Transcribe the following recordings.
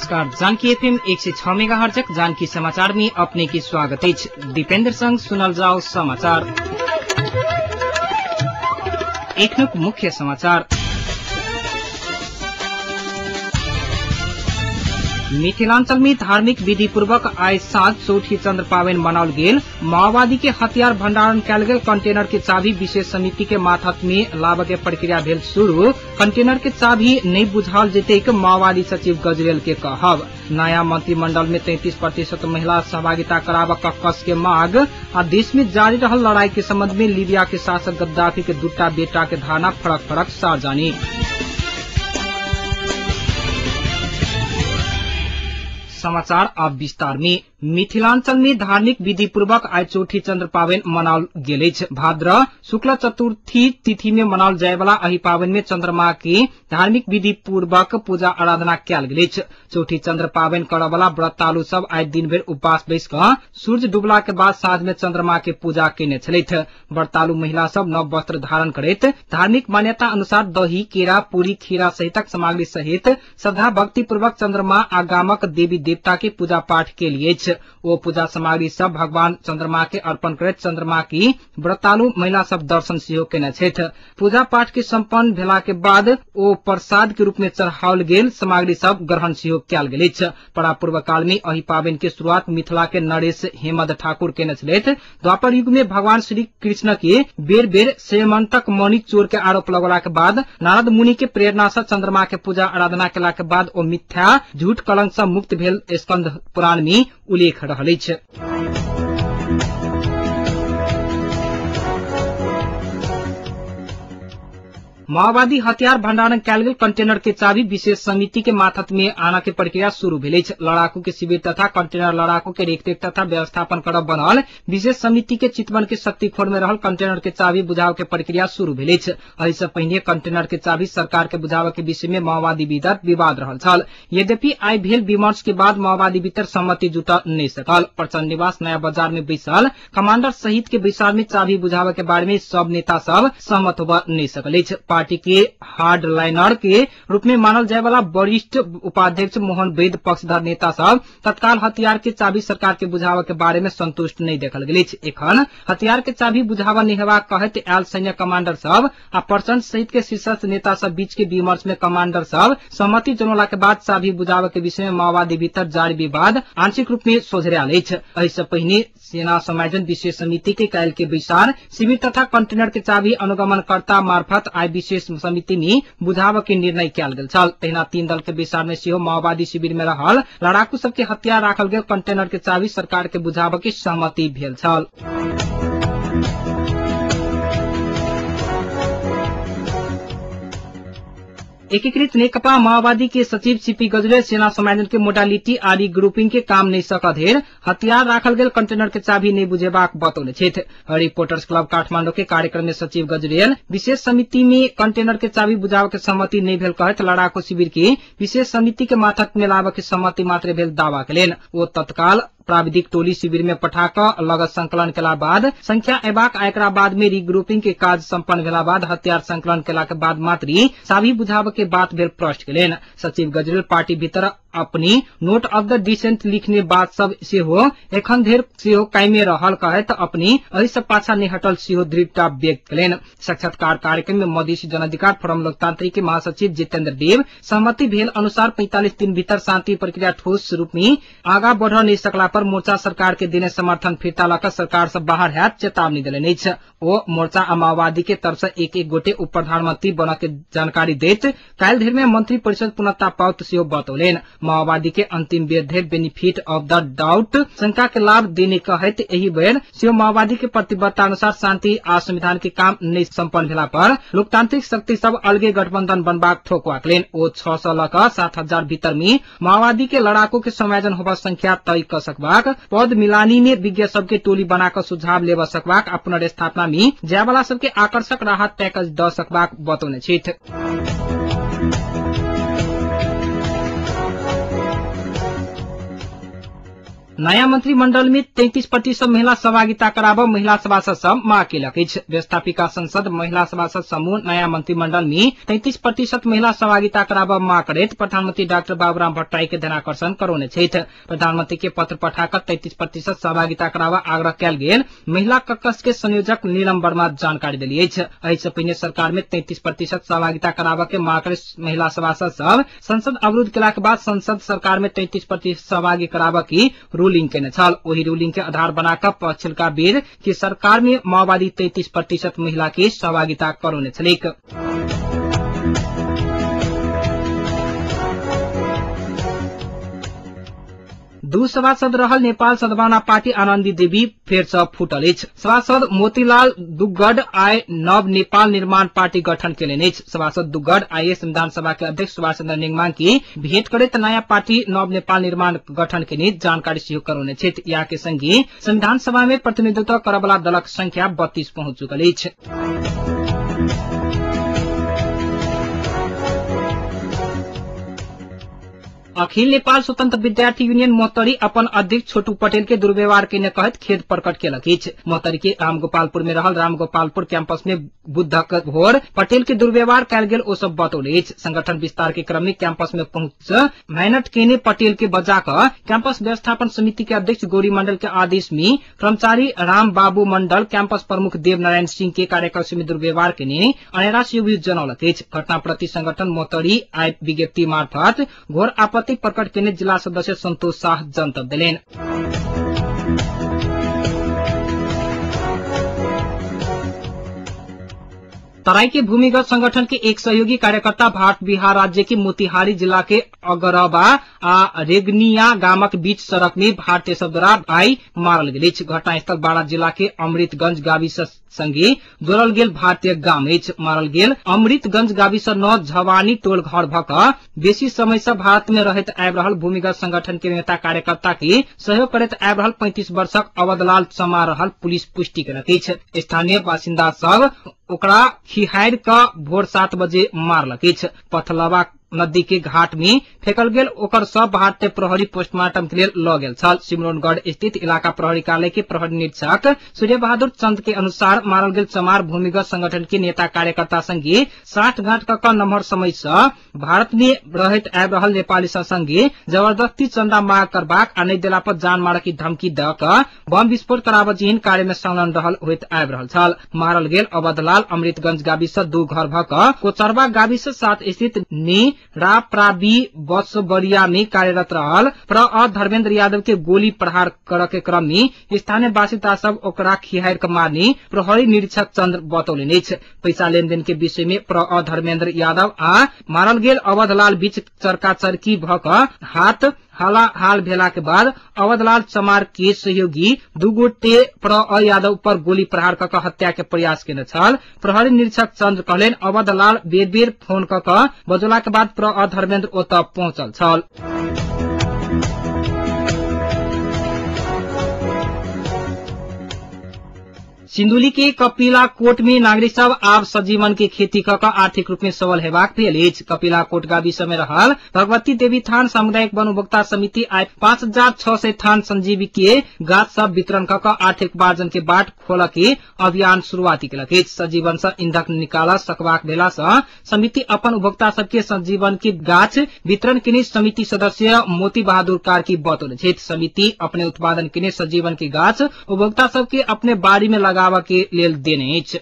नमस्कार, जानकी एफएम 106 मेगाहर्जक जानकी समाचार में अपने के स्वागत अछि। दीपेंद्र संग सुनल जाओ समाचार। एखनुक मुख्य समाचार। मिथिलांचल में धार्मिक विधि पूर्वक आइ साँझ चौठी चंद्र पावन मनाओल गेल। माओवादी के हथियार भंडारण कयल गेल कंटेनर के चाबी विशेष समिति के माथत में लाबऽ के प्रक्रिया भेल शुरू। कंटेनर के चाबी नहीं बुझाओल जेतैक माओवादी सचिव गजरेल के कहब। नया मंत्रिमंडल में 33% महिला सहभागिता कराबऽ कस के मांग। आ देश में जारी रहल लड़ाई के संबंध में लीबिया के शासक गद्दाफी के दूटा बेटा के धारणा फरक फरक सार्वजनिक। समाचार अब विस्तार में। मिथिलांचल में धार्मिक विधि पूर्वक आइ चौठी चंद्र पावन मनाओल गेल अछि। भाद्र शुक्ल चतुर्थी तिथि में मनाओल जाय वाला एहि पावन में चंद्रमा के धार्मिक विधि पूर्वक पूजा आराधना कयल गेल अछि। चौठी चंद्र पावन करऽ वाला व्रतालु सब आइ दिन भरि उपवास बैस कऽ सूर्य डूबला के बाद साँझ में चंद्रमा के पूजा केने छलथि। व्रतालु महिला सब नव वस्त्र धारण करैत धार्मिक मान्यता अनुसार दही, केरा, पूरी, खीरा सहितक सामग्री सहित श्रद्धा भक्ति पूर्वक चंद्रमा आ गामक देवी देवता के पूजा पाठ केली अछि। ओ पूजा सामग्री सब भगवान चंद्रमा के अर्पण करैत चंद्रमा की व्रतालु महिला सब दर्शन सेहो केने छथि। पूजा पाठ के संपन्न भेला के बाद ओ प्रसाद के रूप में चढ़ाओल गेल सामग्री सब ग्रहण सेहो कयल गेल अछि। परापूर्व काल में एहि पाबनि के शुरुआत मिथिला के नरेश हेमद ठाकुर केने छलथि। द्वापर युग में भगवान श्री कृष्ण के बेर बेर सेमंतक मणि चोर के आरोप लगौला के बाद नारद मुनि के प्रेरणा से चंद्रमा के पूजा आराधना केला के बाद ओ मिथ्या झूठ कलंक से मुक्त भेल स्कंद पुराण में उल्लेख रहल अछि। माओवादी हथियार भंडारण कयल गेल कंटेनर के चाबी विशेष समिति के माथत में आना के प्रक्रिया शुरू भेल अछि। लड़ाकू के शिविर तथा कंटेनर लड़ाकू के देखरेख तथा व्यवस्थापन करब बनल विशेष समिति के चितवन के शक्तिखोर में रहल कंटेनर के चाबी बुझाव के प्रक्रिया शुरू भेल अछि। एहि से पहिने कंटेनर के चाबी सरकार के बुझाव के विषय में माओवादी भीतर विवाद रहल छल। यद्यपि आइ भेल विमर्श के बाद माओवादी भीतर सहमति जुट नहीं सकल। प्रचंड निवास नया बाजार में बैसल कमांडर सहित के बैसार में चाबी बुझाव के बारे में सब नेता सब सहमत होबऽ नहीं सकल अछि। पार्टी के हार्ड लाइनर के रूप में मानल जाय वाला वरिष्ठ उपाध्यक्ष मोहन वैद्य पक्षधर नेता सब तत्काल हथियार के चाबी सरकार के बुझाव के बारे में संतुष्ट नहीं देखल गेल अछि। एखन हथियार के चाबी बुझाव नहीं हेबाक कहैत आयल सैन्य कमांडर सब आ प्रचंड सहित के शीर्षस्थ नेता सब बीच के विमर्श में कमांडर सब सहमति जनौला के बाद चाबी बुझाव के विषय में माओवादी भीतर जारी विवाद आंशिक रूप में सोझरायल अछि। एहि से पहिने सेना समायोजन विशेष समिति के काल्हि के बैसार शिविर तथा कंटेनर के चाबी अनुगमनकर्ता मार्फत आइ विशेष समिति में बुझाव के निर्णय कयल गेल छल। तहिना तीन दल के बैसार में सेहो माओवादी शिविर में रहल लड़ाकू सबके हथियार राखल गेल कंटेनर के चाबी सरकार के बुझाव के सहमति भेल छल। एकीकृत नेकपा माओवादी के सचिव सीपी गजरेल सेना समायोजन के मोडालिटी आ रिग्रुपिंग के काम नहीं सकल धेर हथियार राखल गेल कंटेनर के चाबी नहीं बुझेबाक बतौने छथि। रिपोर्टर्स क्लब काठमांडू के कार्यक्रम में सचिव गजरेल विशेष समिति में कंटेनर के चाबी बुझाव के सहमति नहीं भेल कहैत लड़ाकू शिविर के विशेष समिति के माथत में लाबऽ के सहमति मात्र भेल दावा केलनि। ओ तत्काल प्राविधिक टोली शिविर में पठा कऽ लगत संकलन केला बाद संख्या एबाक आ एकरा बाद में रिग्रुपिंग के काज संपन्न भेला बाद हथियार संकलन केला के बाद मात्र चाबी बुझाव के बात भेल प्रश्न केलनि। सचिव गजरेल पार्टी भीतर अपनी नोट ऑफ the decent लिखने बात सब सेहो एखन धरि सेहो कायमे रहल कहैत अपनी एहि से पाछा नहि हटल सेहो दृढ़ता व्यक्त केलनि। साक्षात्कार कार्यक्रम में मधेसी जनअधिकार फोरम लोकतांत्रिक के महासचिव जितेन्द्र देव सहमति भेल अनुसार 45 दिन भीतर शांति प्रक्रिया ठोस रूप में आगा बढ़ नहीं सकला पर मोर्चा सरकार के देने समर्थन फिर्ता लऽ कऽ सरकार से बाहर हैत चेतावनी देलनि अछि। ओ मोर्चा आ माओवादी के तरफ से एक एक गोटे उप प्रधानमंत्री बनऽ के जानकारी दैत काल्हि धरि में मंत्री परिषद पूर्णता पाओत सेहो बतौलनि। माओवादी के अंतिम बेर धरि बेनिफिट ऑफ the doubt शंका के लाभ देने कहैत एहि बेर सेहो माओवादी के प्रतिबद्धता अनुसार शांति आ संविधान के काम नहीं संपन्न भेला पर लोकतांत्रिक शक्ति सब अलगे गठबंधन बनबाक ठोकवा केलनि। ओ 6 सौ लऽ कऽ 7,000 भीतर में माओवादी के लड़ाकू के समायोजन होबऽ संख्या तय कऽ सकबाक, पद मिलानी में विज्ञ सबके टोली बना कऽ सुझाव लेबऽ सकबाक आ पुनर्स्थापना में जायवाला सबके आकर्षक राहत पैकेज दऽ सकबाक बतौने छथि। नयाँ मंत्रिमंडल में 33% महिला सहभागिता कराब महिला सभासद सब माग केलक अछि। व्यवस्थापिका संसद महिला सभासद समूह नयाँ मंत्रिमंडल में 33% महिला सहभागिता कराब माग करैत प्रधानमंत्री डाक्टर बाबूराम भट्टराई के ध्यानाकर्षण करौने छथि। प्रधानमंत्री के पत्र पठा कऽ 33% सहभागिता कराब आग्रह कयल गेल महिला कक्कस के संयोजक नीलम वर्मा जानकारी देली अछि। एहि से पहिने सरकार में 33% सहभागिता कराब के माग करैत महिला सभासद सब संसद अवरुद्ध केलाक बाद संसद सरकार में 33% सहभागी कराब की रूलिंग केने छल। ओहि रूलिंग के आधार बनाकर पछिलका बेर के सरकार में माओवादी 33% महिला के सहभागिता करौने छलैक। दू सभासद रहल नेपाल सद्भावना पार्टी आनन्दी देवी फेर सँ फूटल अछि। सभासद मोतीलाल दुग्गड़ आइ नव नेपाल निर्माण पार्टी गठन केलनि अछि। सभासद दुग्गड़ आइ संविधान सभा के अध्यक्ष सुभाष चन्द्र नेङमांग के भेंट करैत नयाँ पार्टी नव नेपाल निर्माण गठन केने जानकारी सेहो करौने छथि। यहाँ के संगे संविधान सभा में प्रतिनिधित्व करबला दलक संख्या 32 पहुंच चुकल अछि। अखिल नेपाल स्वतंत्र विद्यार्थी यूनियन मोहतरी अपन अध्यक्ष छोटू पटेल के दुर्व्यवहार केने कहैत खेद प्रकट केलक अछि। मोहतरी के रामगोपालपुर में रहल रामगोपालपुर कैंपस में बुधक भोर पटेल के दुर्व्यवहार कयल गेल ओ सब बतौले अछि। संगठन विस्तार के क्रम में कैंपस में पहुंच मेहनत केने पटेल के बजा कऽ कैंपस व्यवस्थापन समिति के अध्यक्ष गौरी मंडल के आदेश में कर्मचारी राम बाबू मंडल कैंपस प्रमुख देव नारायण सिंह के कार्यकक्ष में दुर्व्यवहार केने अनेरा जनौलक अछि। घटना प्रति संगठन मोहतरी आइ विज्ञप्ति मार्फत घोर आपत्ति प्रकट केने जिला सदस्य संतोष शाह जनतब देलनि। तराई के भूमिगत संगठन के एक सहयोगी कार्यकर्ता भारत बिहार राज्य के मोतिहारी जिला के अगरबा आ रेगनिया गामक बीच सड़क में भारतीय सब द्वारा आई मारल गेल अछि। घटनास्थल बारा जिला के अमृतगंज गावी संगे जोड़ल गेल भारतीय गाम अछि। मारल गेल अमृतगंज गावी सँ 9 झवानी टोल घर भ कऽ बेसी समय सँ भारत में रहैत आबि रहल भूमिगत संगठन के नेता कार्यकर्ता के सहयोग करैत आबि रहल 35 वर्षक अवधलाल समा रहल पुलिस पुष्टि केलक अछि। स्थानीय बासिन्दा सब ओकरा खिहारि कऽ भोर 7 बजे मारलक अछि। पथलवा नदी के घाट में फेकल गेल ओकर सब भारतीय प्रहरी पोस्टमार्टम के लेल लऽ गेल छल। सिमरौनगढ़ स्थित इलाका प्रहरी कार्यालय के प्रहरी निरीक्षक सूर्य बहादुर चंद के अनुसार मारल गेल चमार भूमिगत संगठन के नेता कार्यकर्ता संगे साठगांठ कऽ नम्हर समय सँ भारत में रहैत आबि रहल नेपाली संगे जबरदस्ती चंदा माग करबाक आ नहि देला पर जान मारक की धमकी दऽ कऽ बम विस्फोट कराबऽ जेहन कार्य में संलग्न रहल होइत आबि रहल छल। मारल गेल अवधलाल अमृतगंज गावी सँ 2 घर भऽ कऽ कोचरबा गावी सँ 7 स्थित ने राप्राबी बसबरिया में कार्यरत रहल प्र धर्मेंद्र यादव के गोली प्रहार करऽ के क्रम में स्थानीय बासिन्दा सब ओकरा खिहारि कऽ मारने प्रहरी निरीक्षक चंद्र बतौलनि अछि। पैसा लेनदेन के विषय में प्र धर्मेंद्र यादव आ मारल गेल अवधलाल बीच चरका चरकी भऽ कऽ हाथ हाल भेला के बाद अवधलाल चमार के सहयोगी 2 गोटे प्र यादव पर गोली प्रहार कऽ हत्या के प्रयास केने छल। प्रहरी निरीक्षक चंद्र कहलनि अवधलाल बेर बेर फोन कऽ कऽ बजौला के बाद प्र धर्मेंद्र ओतऽ पहुंचल छल। सिन्धुली के कपिला कोट में नागरिक सब आब सजीवन के खेती कऽ आर्थिक रूप में सबल हेबाक भेल अछि। कपिला कोट गाविस में रहल भगवती देवी थान सामुदायिक वन उपभोक्ता समिति आइ 5600 थान संजीवी के गाछ सब वितरण कऽ आर्थिक उपार्जन के बाट खोल के अभियान शुरूआती केलक अछि। सजीवन सँ ईंधन निकाल सकबाक भेला सँ समिति अपन उपभोक्ता सबके सजीवन के गाछ वितरण केने समिति सदस्य मोती बहादुर कार्की बतौने छथि। समिति अपने उत्पादन केने सजीवन के गाछ उपभोक्ता सबके अपने बाड़ी में लगा के लेल देने अछि।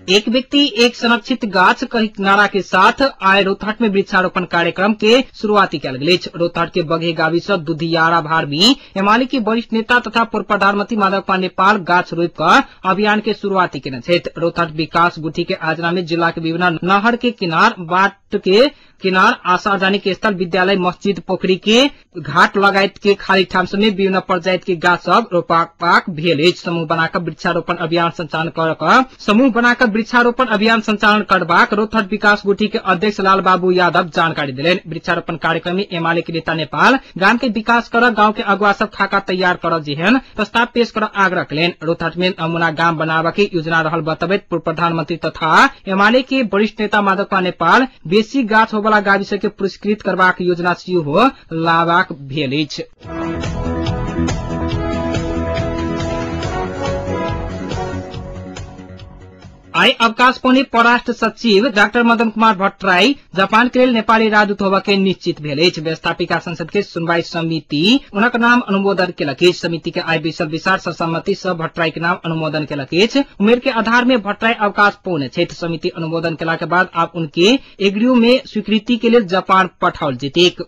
एक व्यक्ति एक संरक्षित गाछ कही नारा के साथ आइ रौतहट में वृक्षारोपण कार्यक्रम के शुरुआती कयल गेल अछि। रौतहट के बघे गावी सँ दुधियारा भार में एमाले के वरिष्ठ नेता तथा पूर्व प्रधानमंत्री माधव कुमार नेपाल गाछ रोपि कऽ अभियान के शुरुआती केने छथि। रौतहट विकास गुठी के आयोजना में जिला के विभिन्न नहर के किनार, बाट के किनार, आसाजानी स्थल, विद्यालय, मस्जिद, पोखरी के घाट लगायत के खाली ठाम सब में विभिन्न प्रजाति के गाछ सब रोपाक भेल अछि। समूह बनाकर वृक्षारोपण अभियान संचालन कर समूह बनाकर वृक्षारोपण अभियान संचालन करबाक रौतहट विकास गुठी के अध्यक्ष लाल बाबू यादव जानकारी दिलेन। वृक्षारोपण कार्यक्रम में एमाले के नेता नेपाल गांव के विकास कर गांव के अगुवा सब खाका तैयार कर जेहन प्रस्ताव पेश कर आग्रह कलेन। रौतहट में नमूना गांव बनावे के योजना रहल बतबैत पूर्व प्रधानमंत्री तथा एमाले के वरिष्ठ नेता माधव कुमार नेपाल बेसी गाछ होबला गाविस के पुरस्कृत करबाक योजना सेहो लाबाक भेल अछि। आइ अवकाश पाउने परराष्ट्र सचिव डाक्टर मदन कुमार भट्टराई जापान के लेल नेपाली राजदूत होबय के निश्चित भेल अछि। व्यवस्थापिका संसद के सुनवाई समिति उनक नाम अनुमोदन केलक अछि। समिति के आइ बैसल विचार सर्वसम्मति सँ भट्टराई के नाम अनुमोदन केलक अछि। उमेर के आधार में भट्टराई अवकाश पौने छथि। समिति अनुमोदन केला के बाद आब उनके एग्रीयू में स्वीकृति के लेल जापान पठाओल जेतैक।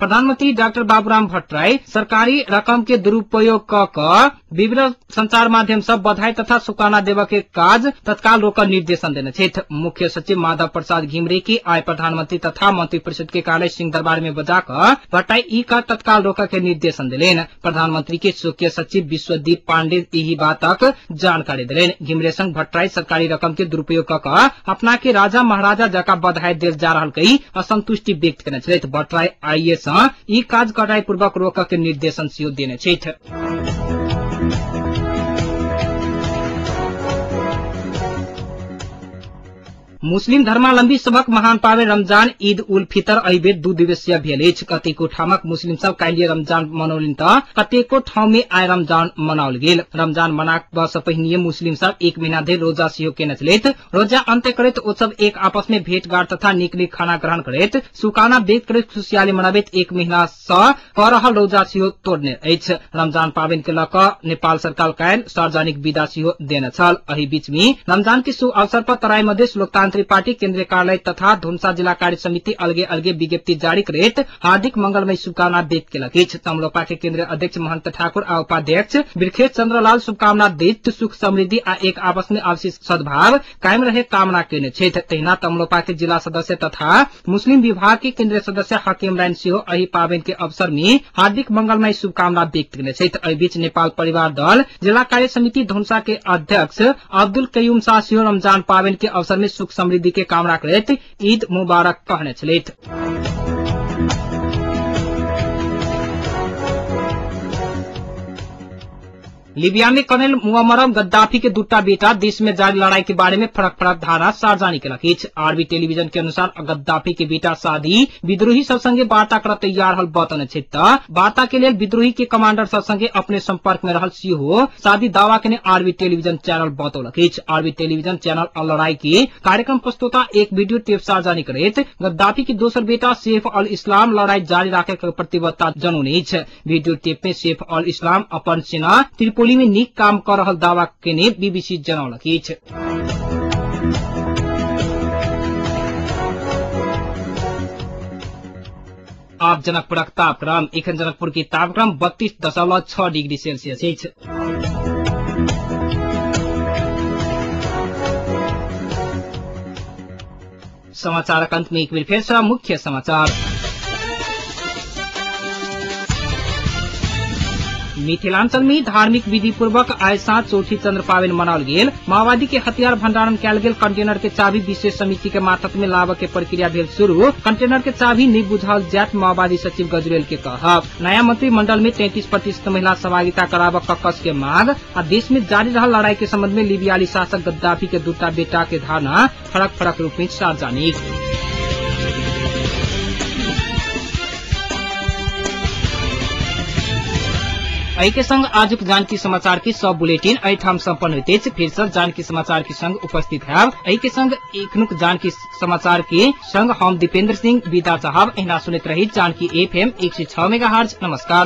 प्रधानमंत्री डाक्टर बाबूराम भट्टराई सरकारी रकम के दुरुपयोग क विभिन्न संचार माध्यम से बधाई तथा शुभकामना देवे के काज तत्काल रोकल निर्देशन देने छथि। मुख्य सचिव माधव प्रसाद घिमिरे के आइ प्रधानमंत्री तथा मंत्री परिषद के कार्यालय सिंह दरबार में बजा क भट्टराई ई काज तत्काल रोक के निर्देशन देलनि। प्रधानमंत्री के स्वकीय सचिव विश्वदीप पांडे एहि बातक जानकारी देलनि। घिमिरे संग भट्टराई सरकारी रकम के दुरुपयोग क अपना के राजा महाराजा जकाँ बधाई देल जा रहल कहि असंतुष्टि व्यक्त केने छलथि। भट्टराई आइए ई काज कड़ाई पूर्वक रोक के निर्देशन सेहो देने छथि। मुस्लिम धर्मावलम्बी सभक महान पाबनि रमजान ईद उल फितर एहि बेर 2 दिवसीय भेल अछि। कतेको ठामक मुस्लिम सब काल्हि रमजान मनौलनि त कतेको ठाउँ में आइ रमजान मनाओल गेल। रमजान मनाबऽ सँ पहिने मुस्लिम सब 1 महीना धरि रोजा सेहो केने छलथि। रोजा अंत्य करैत ओ सब एक आपस में भेंटघाट तथा नीक नीक खाना ग्रहण करैत शुभकामना व्यक्त करैत खुशियाली मनाबैत 1 महीना सँ कऽ रहल रोजा सेहो तोड़ने अछि। रमजान पाबनि के लऽ कऽ नेपाल सरकार काल्हि सार्वजनिक विदा सेहो देने छल। एहि बीच में रमजान के शुभ अवसर पर तराई मधेश लोकतांत्रिक पार्टी केन्द्रीय कार्यालय तथा धुनसा जिला कार्य समिति अलगे अलगे विज्ञप्ति जारी करैत हार्दिक मंगलमय शुभकामना व्यक्त केलक अछि। तमलोपा के केन्द्रीय अध्यक्ष महंत ठाकुर आ उपाध्यक्ष बिरखेश चंद्रलाल शुभकामना दैत सुख समृद्धि आ एक आपस में आपसी सद्भाव कायम रहे कामना केने छथि। तहिना तमलोपा के जिला सदस्य तथा मुस्लिम विभाग के केन्द्रीय सदस्य हकीम राइन सेहो एहि पाबनि के अवसर में हार्दिक मंगलमय शुभकामना व्यक्त केने छथि। एहि बीच नेपाल परिवार दल जिला कार्य समिति धुनसा के अध्यक्ष अब्दुल कयूम शाह सेहो रमजान पाबनि के अवसर में सुख समृद्धि के कामना करैत ईद मुबारक कहने छलथि। लीबिया में कर्नल मुअम्मर गद्दाफी के दूटा बेटा देश में जारी लड़ाई के बारे में फरक फरक धारणा सार्वजनिक केलक अछि। आरबी टेलीविजन के अनुसार गद्दाफी के बेटा सादी विद्रोही सब संगे वार्ता कर तैयार रहल बतौने छथि त वार्ता के लेल विद्रोही के कमांडर सब संगे अपने संपर्क में रहल सेहो सादी दावा केने आरबी टेलीविजन चैनल बतौलक अछि। आरबी टेलीविजन चैनल लड़ाई के कार्यक्रम प्रस्तोता एक वीडियो टेप सार्वजनिक करैत गद्दाफी के दोसर बेटा सेफ अल इस्लाम लड़ाई जारी राखे के प्रतिबद्धता जनौने अछि। वीडियो टेप में सेफ अल इस्लाम अपन सेना त्रिपोली में नीक काम कर रहल दावा केने बीबीसी जनौलक अछि। आप जनकपुरक तापक्रम। एखन जनकपुर के तापक्रम 32.6 डिग्री सेल्सियस अछि। समाचारक अंत में एक बेर फेर सँ मुख्य समाचार। मिथिलांचल में धार्मिक विधि पूर्वक आइ साँझ चौठी चंद्र पाबनि मनाओल गेल। माओवादी के हथियार भंडारण कयल गेल कंटेनर के चाबी विशेष समिति के मार्फत में लाबऽ के प्रक्रिया भेल शुरू। कंटेनर के चाबी नहि बुझाओल जायत माओवादी सचिव गजुरेल के कहब। नया मंत्रिमंडल में 33% महिला सहभागिता कराबऽ कक्कस के मांग आ देश में जारी रहल लड़ाई के संबंध में लीबियाली शासक गद्दाफी के दूटा बेटा के धारणा फरक फरक रूप में सार्वजनिक। एहि के संग आजुक जानकी समाचार के सब बुलेटिन एहिठाम सम्पन्न होइत अछि। फिर से जानकी समाचार के संग उपस्थित हैब। एहि के संग एखनुक जानकी समाचार के संग हम दीपेंद्र सिंह विदा चाहब। एहिना सुनैत रही जानकी एफएम 106 मेगाहर्ट्ज। नमस्कार।